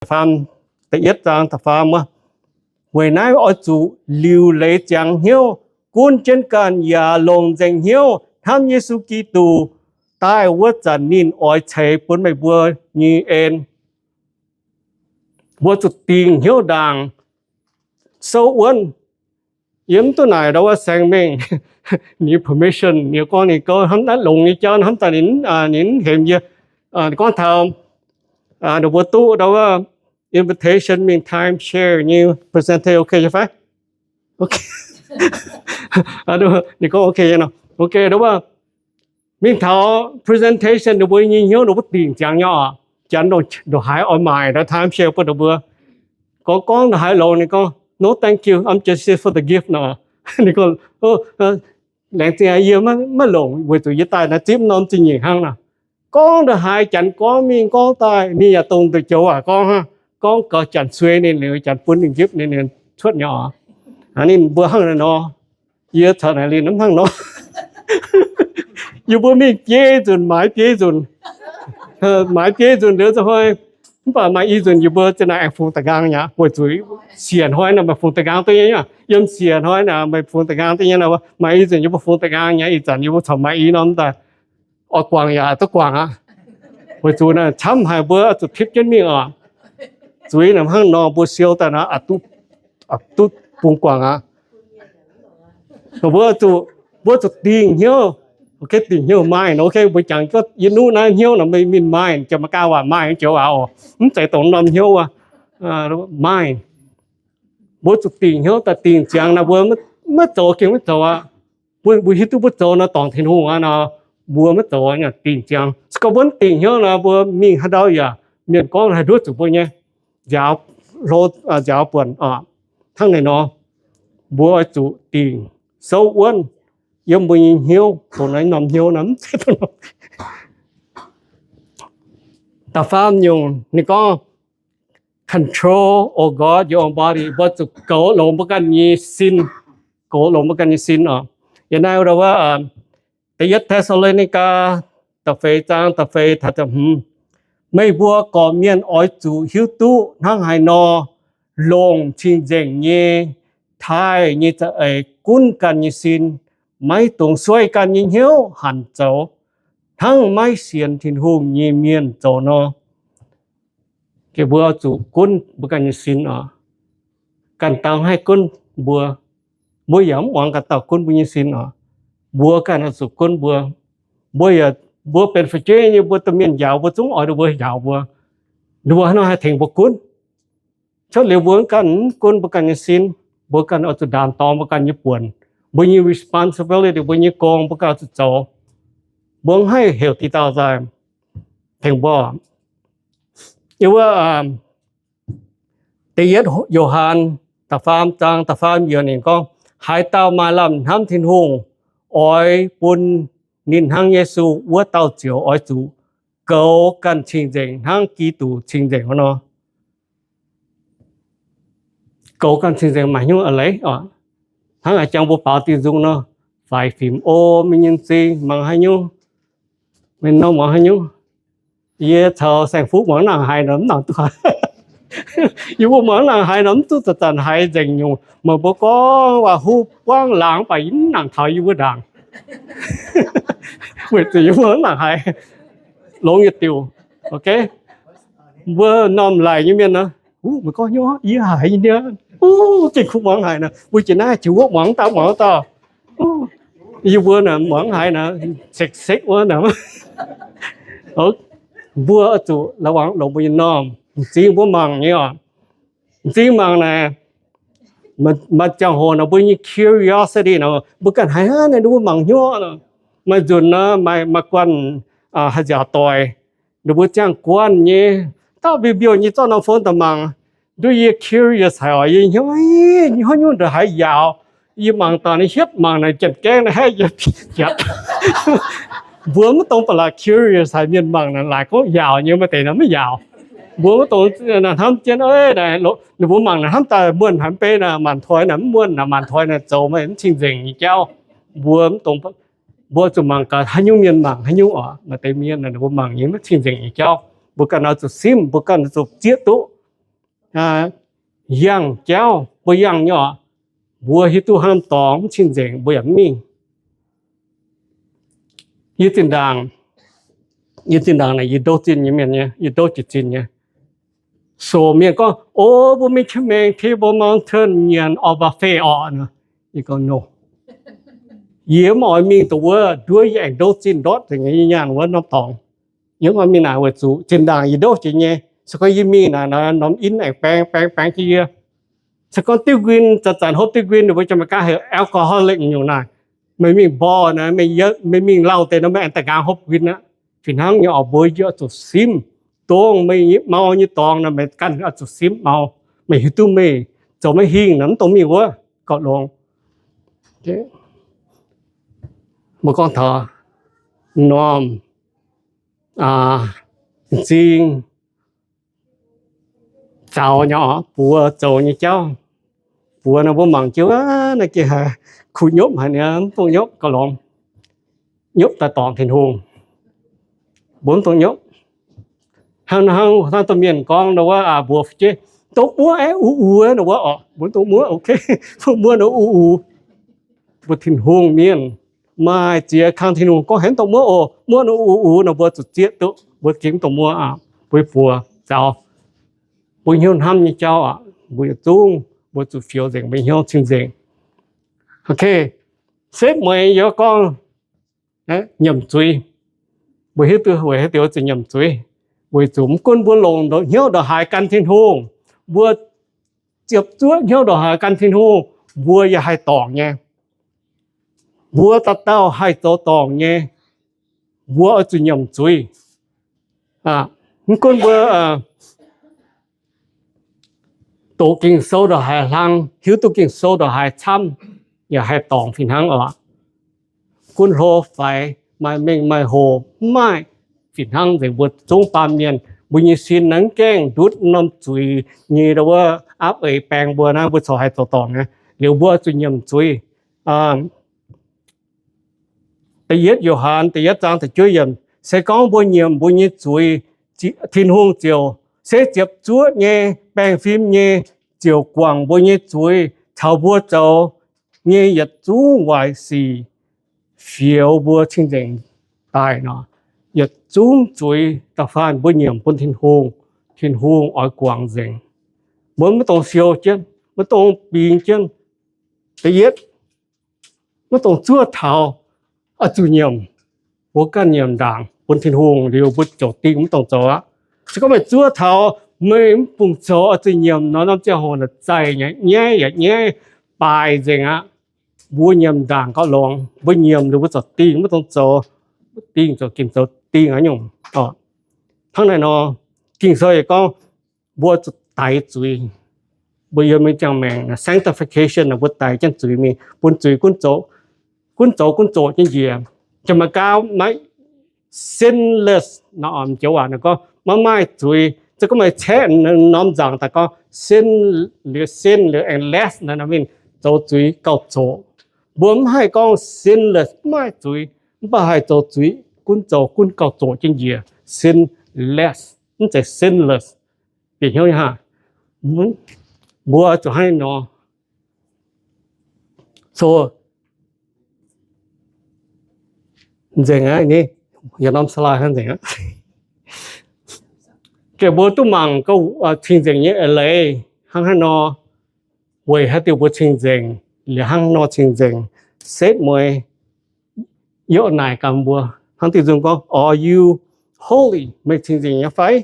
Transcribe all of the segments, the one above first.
da'faam, da'yietv zaang da'faam wuov. Weic naaiv oix zuqc liuc leiz ziangx hnyouv, gunv jienv ganh yaac longc nzengc hnyouv hnamv Yesu Giduc daaih wuov zanc ninh oix ceix bun meih mbuo nyei en. Mbuo zuqc dingc hnyouv ndaangc, souv wuonv. Yie mv duqv naaic ndau wuov saeng mengh, ninh permission, ninh gorngv ninh gouv hnamv naaiv longx nyei jauv hnamv daaih ninh, ninh hemx yie. Gorngv taux ninh mbuo duqv ndau wuov invitation mingh time share nyei presentation, ok nyei fai? Ok. Ninh gorngv ok nyei nor. Ok, ndau wuov mingh taux presentation ninh mbuo nyei hnyouv ninh mbuo dingc ziangx nyei oc. Janx ndongc haaix oix maaic ndau time share bun ninh mbuo. Gorngv gorngv ndongc haaix longx ninh gorngv, no thank you, I'm just here for the gift nor. Ninh gorngv, laengz zingh yie maiv longc weic zuqc yie daaih naaiv zipv norm zingh nyeic hnangv nor. Gorngv ndongc haaix janx gorngv mingh gorngv daaih ninh yaac dongh nduqc joux waac gorngv hnangv, gorngv gaux janx suei ninh liuz janx bun ninh gift ninh cuotv nyei oc. Ninh mbuo hnangv naaiv nor. Yie caux naaic linh mv hnangv nor. Yie mbuo mingh biei nzunc maaiz biei nzunc, maaiz biei nzunc liuz za'hnoi, mv baac maaih i nzunc yie mbuo za'naaic aengx fungx da'nqaang nyei, weic zuqc siec hnoi naaic maaih fungx da'nqaang duqv nyei. Yiem siec hnoi naaic maaih fungx da'nqaang duqv nyei nor, maaih i nzunc yie mbuo fungx da'nqaang nyei, ih zanc yie mbuo corc maaih i norm daaih oix guangc yaac duqv guangc aqv. Weic zuqc naaic camv haic mbuo oix zuqc tipv jienv mingh oc. Zuiz naaic hnangv nor mbuo siou daaih naaic, duqv bungx guangc aqv. Mbuo zuqc, mbuo zuqc dingc hnyouv. Ok, dingc hnyouv maaih nor, ok, mbuo jangx yie nuqv naaiv hnyouv nor, mingh maaih, Janx-Meigaa waac maaih joux waac oc, mv zeiz dongh norm hnyouv wuov, maaih. Mbuo zuqc dingc hnyouv daaih dingc ziangx naaic mbuo maiv zoux gengh maiv zoux aqv. Mbuo hiuv duqv mbuo zoux nor dorngc Tin-Hungh aqv nor, mbuo maiv zoux, dingc ziangx. Se gorngv mbuo mv dingc hnyouv nor, mbuo mingh haaix ndau yaac mienh gorngv haih nduov zuqc mbuo nyei, nziaaux hlo, nziaaux buonc oc. Hnangv naaic nor, mbuo oix zuqc dingc souv wuonv yiem mbuo nyei hnyouv, dongh naaiv norm hnyouv nor mv zeiz dongh norm. Da'faam nyungc ninh gorngv, control, oh God, your own body, mbuo zuqc goux longx mbuo ganh nyei sin, goux longx mbuo ganh nyei sin oc. Yiem naaiv wuov, da'yietv Te^saa^lo^ni^gaa da'feix zaang da'feix taux da'hmz, meih mbuo gorqv-mienh oix zuqc hiuv duqv hnangv haaix nor longc cing-nzengc nyei taaih nyei za'eix gunv ganh nyei sin, maiv dungx sueih ganh nyei hnyouv hanc zoux, hnangv maiv sienx Tin-Hungh nyei mienh zoux nor. Mbuo zuqc gunv mbuo ganh nyei sin oc. Ganh dauh haih gunv mbuo. Mbuo yaac mv muangx ganh dauh gunv mbuo nyei sin oc. Mbuo ganh oix zuqc gunv mbuo. Mbuo yaac, mbuo benx fu'jueiv nyei, mbuo domh mienh njaaux mbuo zungv oix ninh mbuo njaaux mbuo. Ninh mbuo hnangv nor haih tengx mbuo gunv. Cuotv liuz mbuo ganh mv gunv mbuo ganh nyei sin, mbuo ganh oix zuqc ndaam-dorng mbuo ganh nyei buonc, mbuo nyei responsibility, mbuo nyei gong mbuo ganh oix zuqc zoux. Mbuo mv haih heuc diqc dauh daaih tengx mbuo. Yiem wuov da'yietv Yo^han da'faam zaang da'faam yiemc ninh gorngv, haaix dauh maaih lamh hnamv Tin-Hungh, oix bun ninh hnangv Yesu wuov dauh ziouc oix zuqc goux ganh cing-nzengc hnangv Giduc cing-nzengc wuov nor. Goux ganh cing-nzengc maaih nyungc a'leiz oc. Hnangv a'jangx mbuo baaux diuh nzung nor, faix fim o, mingh nyei m'zing mangc haaix nyungc, mingh norm muangx haaix nyungc. Yie caux saeng-fuqv muangx nangc haaix nor mv nangc duqv. Yie mbuo muangx nangc haaix nor mv duqv zanc-zanc haiz nzengc nyungc. Meih mbuo gorngv waac-huv buangv laangz mv baac yie mv nangc taux yie mbuo ndaangc. Weic zuqc yie mbuo mv nangc haiz longx yietc diuc. Ok, mbuo normh laic nyei mienh nor, uh, meih gorngv hnyouv yie haiz nyei, uh, gengh kuv muangx haiz nor, mbuo jiex naaiv jiex wuov muangx dauh muangx dauh. Yie mbuo naaic muangx haiz naaic, sekv-sekv wuov naaic. Mbuo zuqc la'wangx longc mbuo nyei normh, m'zing mbuo mangc nyei oc. M'zing mangc naaic, maaih ziangh hoc naaic mbuo nyei curiosity naaic, mbuo ganh haiz hnangv naaic ninh mbuo mangc hnyouv. Maaih nzunc naaic maaih guanh haih nziaauc doic, ninh mbuo ziangh guanh nyei, dauh mbiouh mbiouh nyei zorqv norm phone daaih mangc. Nduov yie curious haic oc, yie hnyouv, hnyouv nyungc ndongc haaix yaauc. Yie mangc daaih naaic hietv mangc naaic janx-gaengv naaic haeqv yie jatv. Mbuo mv dongx ba'laqc curious haic, mienh mangc naaic laaic gorngv yaauc nyei, maaih deix naaic mv yaauc. Mbuo mv dongx hnamv jienv, ninh mbuo mangc naaic hnamv daaih muonh haic mv bei naaic, maanc toi naaic mv muonh naaic, maanc toi naaic zoux maaih mv cing-nzengc nyei jauv. Mbuo mv dongx, mbuo zuqc mangc gaax haaix nyungc mienh mangc haaix nyungc oc. Maaih deix mienh naaic ninh mbuo mangc nyei mv cing-nzengc nyei jauv. Mbuo ganh oix zuqc simv, mbuo ganh zuqc zieqv duqv. yangh jauv, mbuo yangh nyei oc. Mbuo hiuv duqv haaix norm dorngx mv cing-nzengc, mbuo yaac mv mingh. Yie zinh ndaangc, yie zinh ndaangc naaic yie ndouv zinh nyei mienh nyei, yie ndouv jiez zinh nyei. So mienh gorngv, o, mbuo mingh Qiex Maengc Table Mountain nyanc orv baac fei orqc nor. Yie gorngv, no. Yie mv oix mingh dongh wuov nduov yie aengx ndouv zinh ndortv nzengc nyei, yie nyanc wuov norm dorngx. Yie mv oix mingh naaic weic zuqc zinh ndaangc yie ndouv jiex nyei. Se gorngv yie mingh naaic, norm in aengx baeng baeng baeng jienv yie. Se gorngv diuv nquin, zanc-zanc hopv diuv nquin, ninh mbuo Janx-Meih gaav heuc alcoholic nyungc naaic. Meih mingh mborqv naaic, meih mingh lauh deix nor, meih aengx daaih nqaang hopv nquin aqv. Fih hnangv nyei oc, mbuo yie oix zuqc simv. Dongh meih mau nyei dorngx nor, meih ganh oix zuqc simv mau. Meih hiuv duqv meih zoux maiv hingh nor, mv dongh mingh wuov gauh longx. Mbuo gorngv taux normh, m'zing, zaux nyei oc, buoz zoux nyei jauv. Buoz nor mbuo mangc jienv wuov, naaiv gengh haiz kuh nyopv haic niaa, mv dungx nyopv gauh longx. Nyopv daaih dorngc Tin-Hungh. Mbuo mv dungx nyopv. Hnangv, hnangv, hnangv domh mienh gorngv nor wuov, aa, mbuox fu'jueiv, dongh muoqv aeqv, uu uu nor wuov oc, mbuo dongh muoqv, ok, mbuo muoqv nor uu uu. Mbuo Tin-Hungh mienh maaih ziex kang Tin-Hungh gorngv henv dongh muoqv oc, muoqv nor uu uu nor mbuo zuqc zieqv duqv, mbuo gengh mv dungx muoqv aqv. Mbuo buoz zaux, mbuo hnyouv hnamv nyei jauv aqv, mbuo yietc zungv mbuo zuqc fioux nzengc, mbuo hnyouv cing-nzengc. Ok, setv mueiz yie gorngv nyiemc zuiz. Mbuo hiuv duqv weic haaix diuc zuqc nyiemc zuiz? Weic zuqc mv gunv mbuo longc hnyouv ndongc haaix gan Tin-Hungh, mbuo ziepc zuoqv hnyouv ndongc haaix gan Tin-Hungh, mbuo yaac haih dorngc nyei. Mbuo dauh dauh haih zoux dorngc nyei. Mbuo oix zuqc nyiemc zuiz. Mv gunv mbuo doqc Ging-Sou ndongc haaix hlang, hiuv duqv Ging-Sou ndongc haaix camv, yaac haih dorngc fih hnangv oc. Gunv hlo faix, maaih mengh maaih hoc mv maaih, fih hnangv nzengc mbuo zungv baamh mienh, mbuo nyei sin naaiv mv gaengh ndutv norm zuiz nyei ndau wuov aapv eix baeng mbuo naaiv, mbuo corc haih zoux dorngc nyei. Liuz mbuo zuqc nyiemc zuiz. Da'yietv Yo^han da'yietv zaang da'juov yiemc, se gorngv mbuo nyiemc mbuo nyei zuiz, Tin-Hungh ziouc, se ziepc zuoqv nyei, baengh fim nyei, ziouc guangc mbuo nyei zuiz caux mbuo zoux nyei yietc zungv waaic sic, fioux mbuo cing-nzengc daaih nor. Yietc zungv zuiz da'faanh mbuo nyiemc bun Tin-Hungh, Tin-Hungh oix guangc nzengc. Mbuo maiv dungx siou jienv, maiv dungx bingx jienv. Da'yietv, maiv dungx zuov taux oix zuqc nyiemc, mbuo ganh nyiemc ndaangc bun Tin-Hungh liuz mbuo ziouc dingh maiv dungx zoux aqv. Se gorngv meih zuov taux meih mv fungc zoux oix zuqc nyiemc nor, norm ziangh hoc naaic zaih nyei, nyaiv yaac nyaiv, baaix nzengc aqv. Mbuo nyiemc ndaangc gauh longx. Mbuo nyiemc liuz mbuo ziouc dingh maiv dungx zoux, dingh ziouc ginc zoux dingh aqv nyungc. Hnangv naaiv nor, Ging-Sou yaac gorngv mbuo zuqc daix zuiz. Mbuo yiem mingh ziangh maengc sanctification, mbuo daix jienv zuiz mingh, bun zuiz gunv zoux, gunv zoux gunv zoqc jienv njiec. Jaa-Mee-gaa maiv sinless nor, joux waac gorngv maiv maaih zuiz. Se gorngv meih caeqv norm nzaangc daaih gorngv sin, liuz sin liuz aengx less nor, mingh zoux zuiz gauh zoqc. Mbuo mv haih gorngv sinless, mv maaih zuiz, mv baac haih zoux zuiz gunv zoux gunv gauh zoqc jienv njiec. Sinless, mv zeiz sinless. Bieqc hnyouv nyei hnangv. Mbuo zuqc hnangv nor. So, nzengc aqv, yie norm slide hnangv nzengc aqv. Gengh mbuo duqv mangc gauh cing-nzengc nyei eix leiz hnangv haaix nor, weic haaix diuc mbuo cing-nzengc, liuz hnangv haaix nor cing-nzengc. Setv mueiz yie oix naaic gaax mbuo, hnangv diuh nzung gorngv, Are you holy? Meih cing-nzengc nyei fai?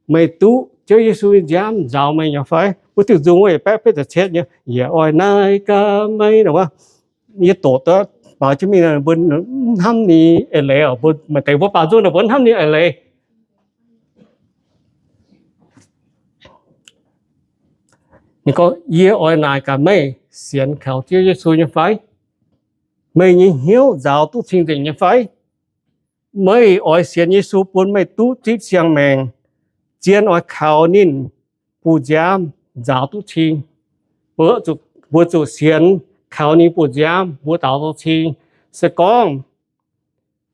Meih duqv Ziouv Yesu nyei nziaamv nzaaux meih nyei fai? Wuov diuh nzung wuov yietc baeqv betv ziepc cietv nyei, yie oix naaic gaax meih nor wuov. Yie doqc duqv baaux jienv mingh, mbuo mv hnamv ninh eix leiz oc. Mbuo maaih deix mbuo baaux nzung naaic mbuo mv hnamv ninh eix leiz. Ninh gorngv, yie oix naaic gaax meih, sienx kaux Ziouv Yesu nyei fai? Meih nyei hnyouv nzaaux duqv cing-nzengc nyei fai? Meih oix sienx Yesu bun meih duqv zipv siang-maengc, zien oix kaux ninh buoz-nziaamv nzaaux duqv cing. Mbuo zuqc sienx kaux ninh buoz-nziaamv mbuo nzaaux duqv cing. Se gorngv,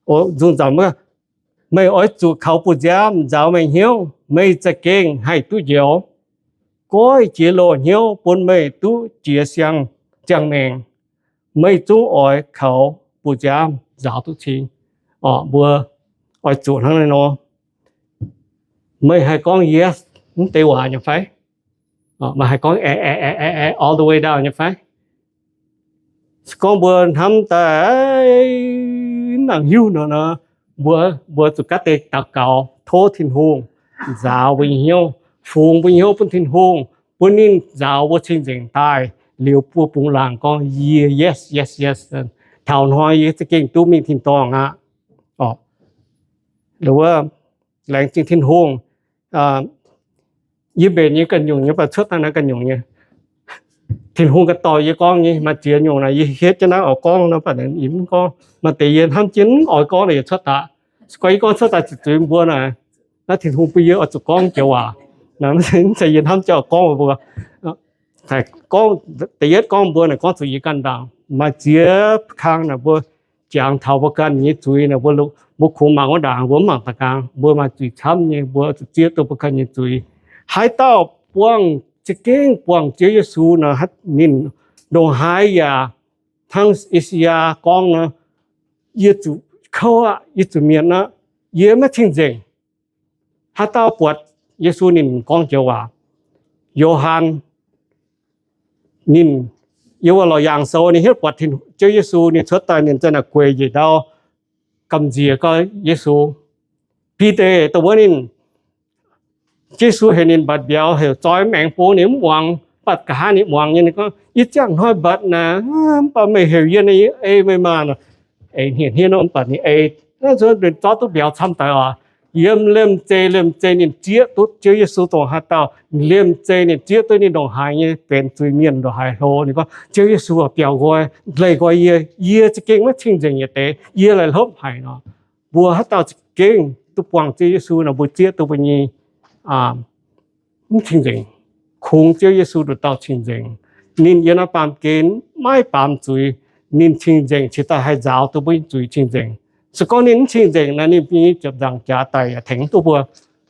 nzung nzamc, meih oix zuqc kaux buoz-nziaamv nzaaux meih hnyouv, meih za'gengh haih duqv njoux. goiv jiex loz-hnyouv bun meih duqv jiex siang ziangh maengc. Meih zungv oix kaux bu nziaamv nzaaux duqv cing. Orqc, mbuo oix zuqc hnangv naaiv nor. Meih haih gorngv yes mv deix waac nyei fai? Meih haih gorngv all the way down nyei fai? Se gorngv mbuo hnamv daaih mv nangc hiuv nor, mbuo, mbuo zuqc gav deix daux gaux tov Tin-Hungh nzaaux mbuo nyei hnyouv, fungx mbuo nyei hnyouv bun Tin-Hungh, bun ninh nzaaux mbuo cing-nzengc daaih, liuz mbuo bungx laangc gorngv, yie yes, yes, yes, taux hnoi yie za'gengh duqv mingh tin-dorngh aqv. Orqc, wuov, laengz zingh Tin-Hungh. Yie mbenc nyei ganh nyungc nyei, baac cuotv daaih naaiv ganh nyungc nyei. Tin-Hungh ganh dorh yie gorngv nyei. Maaih ziex nyungc naaic yie hietv jienv naaiv oix gorngv nor, baac yie mv gorngv. Maaih deix yie hnamv jienv mv oix gorngv naaic yie cuotv daaih. Se gorngv yie gorngv cuotv daaih zuqc zuiz mbuo naaic, naaiv Tin-Hungh bun yie oix zuqc gorngv joux waac. Mv zeiz yie hnamv jienv oix gorngv mbuo. Da'yietv gorngv mbuo naaic gorngv zuqc yie ganh ndaangc. Maaih ziex kang naaic mbuo jangx taux mbuo ganh nyei zuiz naaic, mbuo kungx mangc wuov ndaangc, mbuo mv mangc da'gaang, mbuo maaih zuiz camv nyei, mbuo zuqc zieqv duqv mbuo ganh nyei zuiz. Haaix dauh buangh, za'gengh buangh Ziouv Yesu nor, ninh ndongc haaix yaac hnangv I^saa^yaa gorngv nor, yie zuqc kouv aqv, yie zuqc mietc aqv, yie maiv cing-nzengc. Haaix dauh buatc Yesu ninh gorngv joux waac. Yo^han ninh, yiem wuov Laauc Yaangh Sou ninh hietv buatc Ziouv Yesu ninh cuotv daaih, ninh za'naaic gueic njiec ndau gamh nziex gau Yesu. Bide dongh wuov ninh, Yesu heuc ninh mbatc mbiauz, heuc zoi mv aengx bun ninh mv muangx, mv baac nqa'haav ninh muangx nyei. Ninh gorngv, yie ziangh hnoi mbatc naaic, mv baac meih heuc yie, ei meih maah. Eix hniev hniev nor, mv baac ninh ei, ninh zorqv duqv mbiauz camv daaih oc. Yiem liemh zeih liemh zeih ninh zieqv duqv Ziouv Yesu dongh haaix dauh. Liemh zeih ninh zieqv duqv ninh ndongc haaix nyei benx zuiz-mienh ndongc haaix hlo. Ninh gorngv, Ziouv Yesu aah, biaux nqoi, leih nqoi yie, yie za'gengh maiv cing-nzengc yietc deix, yie laih hlopv haic nor. Mbuo haaix dauh za'gengh duqv buangh Ziouv Yesu nor, mbuo zieqv duqv mbuo nyei mv cing-nzengc. Kungx Ziouv Yesu nduqc dauh cing-nzengc. Ninh yiem naaiv baamh gen maiv baamz zuiz. Ninh cing-nzengc cingx daaih haih nzaaux duqv mbuo nyei zuiz cing-nzengc. Se gorngv ninh mv cing-nzengc naaic, ninh nyei ziepc nzaangc jaax daic yaac tengx mv duqv mbuo,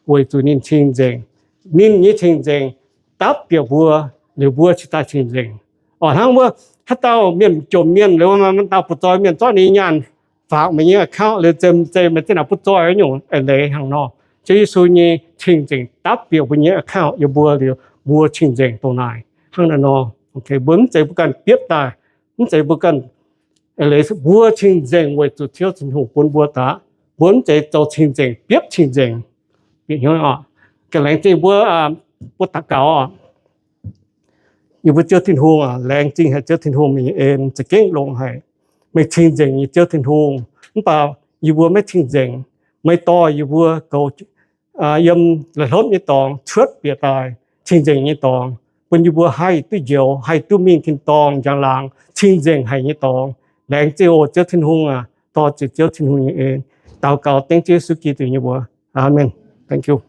weic zuqc ninh cing-nzengc. Ninh nyei cing-nzengc dapv bieqc mbuo, liuz mbuo cingx daaih cing-nzengc. Orqc, hnangv wuov, haaix dauh mienh jomc mienh liuz, maaih dauh butv-zoih mienh zorqv ninh nyaanh faaux meih nyei account liuz, zemc zeiz meih zinh ndaangc butv-zoih nyungc eix leiz hnangv nor. Ziouv Yesu nyei cing-nzengc dapv bieqc mbuo nyei account yiem mbuo liuz, mbuo cing-nzengc dongh naaic hnangv naaiv nor. Mbuo mv zeiz mbuo ganh bietv daaih, mv zeiz mbuo ganh eix leiz, mbuo cing-nzengc weic zuqc Ziouv Tin-Hungh bun mbuo daaih. Mbuo mv zeiz zoux cing-nzengc bietv cing-nzengc. Ganh laengz zingh mbuo, mbuo daux gaux oc. Yie mbuo Ziouv Tin-Hungh aac, laengz zingh haic Ziouv Tin-Hungh meih nyei en za'gengh longx haic. Meih cing-nzengc nyei Ziouv Tin-Hungh. Mv baac yie mbuo maiv cing-nzengc. Meih dorh yie mbuo goux yiem laih hlopv nyei dorngx cuotv bieqc daaih cing-nzengc nyei dorngx, bun yie mbuo haih duqv njoux, haih duqv mingh tin-dorngh njang-laangc cing-nzengc haic nyei dorngx. Laengz zingh oc Ziouv Tin-Hungh aac, dorh ziec Ziouv Tin-Hungh nyei en. Daux gaux dengv Ziouv Yesu Giduc nyei mbuox. Aamen. Thank you.